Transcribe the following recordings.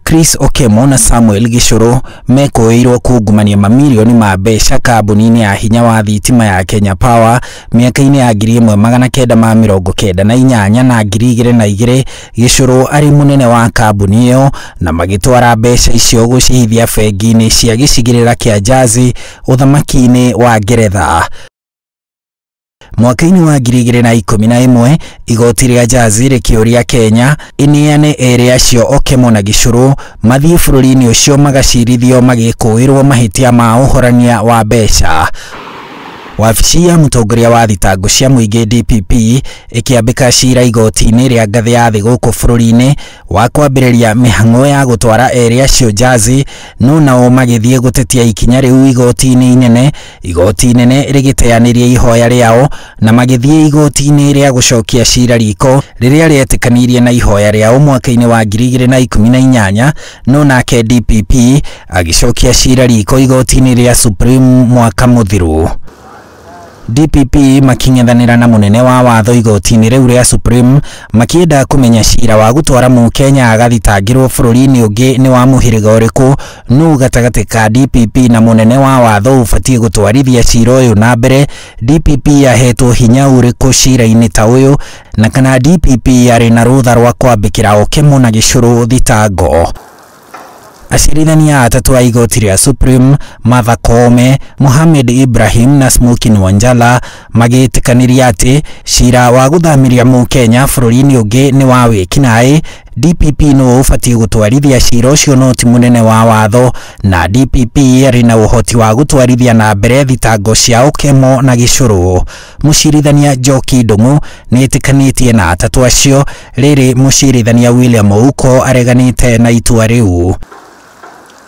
Chris Okemo na Samuel Gĩcũrũ mekũĩirwo kungumania mamirioni ma mbeca kambuni-inĩ ya hinya wa thitima ya Kenya Power mĩaka-inĩ ya 1998 na 2002. Gĩcũrũ arĩ mũnene wa kambuni ĩyo, na magĩtwara mbeca icio gũcihithia bengi-inĩ cia gĩcigĩrĩra kĩa Jersey ũthamaki-inĩ wa Ngeretha. Mwaka-inĩ wa 2011 igoti rĩa Jersey rĩkĩũria Kenya ĩneane erĩ acio Okemo na Gĩcũrũ mathiĩ bũrũri-inĩ ũcio magacirithio magĩkũĩrwo mahĩtia ma ũhorania wa mbeca. Wabici ya mũtongoria wa thitango cia mũingĩ DPP ĩkĩambĩka cira igoti-inĩ rĩa ngathĩ ya thĩ gũkũ bũrũri-inĩ wa kwambĩrĩria mĩhang'o ya gũtwara erĩ acio Jersey, no nao magĩthiĩ gũtetia ikinya rĩu igoti-inĩ inene. Igoti inene rĩgĩteanĩria ihoya rĩao na magĩthiĩ igoti-inĩ rĩa gũcokia cira riko rĩrĩa rĩetĩkanĩirie na ihoya rĩao mwaka-inĩ wa 2018, no nake DPP agĩcokia cira riko igoti-inĩ rĩa Supreme mwaka mũthiru. DPP making'ethanĩra na mũnene wa watho igoti-inĩ rĩu rĩa Supreme makĩenda kũmenya cira wa gũtwara mũkenya agathitangĩrwo bũrũri-inĩ ũngĩ nĩ wa mũhĩrĩga ũrĩkũ, nũ gatagatĩ ka DPP na mũnene wa watho ũbatiĩ gũtwarithia cira ũyũ na mbere, DPP yahetwo hinya ũrĩkũ cira-inĩ ta ũyũ, na kana DPP yarĩ na rũtha rwa kwambĩkĩra Okemo na Gĩcũrũ thitango. Acirithania atatũ a igoti rĩa Supreme, Martha Koome, Mohamed Ibrahim na Smokin Wanjala, magĩtĩkanĩria atĩ cira wa gũthamĩria mũkenya bũrũri-inĩ ũngĩ nĩ wa wĩkinaĩ. DPP no ũbatiĩ gũtwarithia cira ũcio no ti mũnene wa watho, na DPP arĩ na ũhoti wa gũtwarithia na mbere thitango cia Okemo na Gĩcũrũ. Mũcirithania Njoki Ndung'u nĩ etĩkanĩtie na atatũ acio, rĩrĩ mũcirithania William Ouko areganĩte na itua rĩu.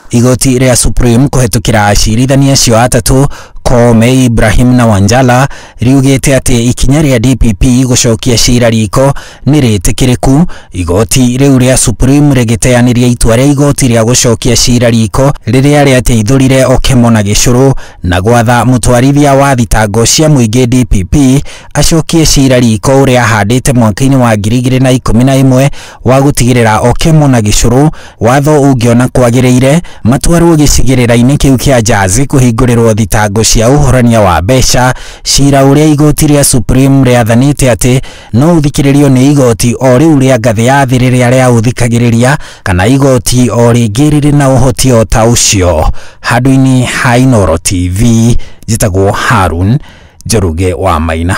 Igoti rĩa Supreme kũhetũkĩra acirithania acio atatũ Koome, Ibrahim na Wanjala riugĩte atĩ ikinya rĩa DPP gũcokia cira riko nĩ rĩtĩkĩrĩku. Igoti rĩu rĩa Supreme rĩgĩteanĩria itua rĩa igoti rĩa gũcokia cira riko rĩrĩa rĩateithũrire Okemo na Gĩcũrũ na gwatha mũtwarithia wa thitango cia mũingĩ DPP acokie cira riko ũrĩa ahandĩte mwaka-inĩ wa 2011 wa gũtigĩrĩra Okemo na Gĩcũrũ watho ũngĩona kwagĩrĩire matwarwo gĩcigĩrĩra-inĩ kĩu kĩa Jersey kũhingũrĩrwo thitango cia ũhorania wa mbeca, cira ũrĩa igoti rĩa Supreme rĩathanĩte atĩ no ũthikĩrĩrio nĩ igoti o rĩu rĩa ngathĩ ya thĩ rĩrĩa rĩaũthikagĩrĩria kana igoti o rĩngĩ rĩrĩ na ũhoti o ta ũcio. Handũ-inĩ ha Inooro TV, njĩtagwo Harun Njoroge wa Maina.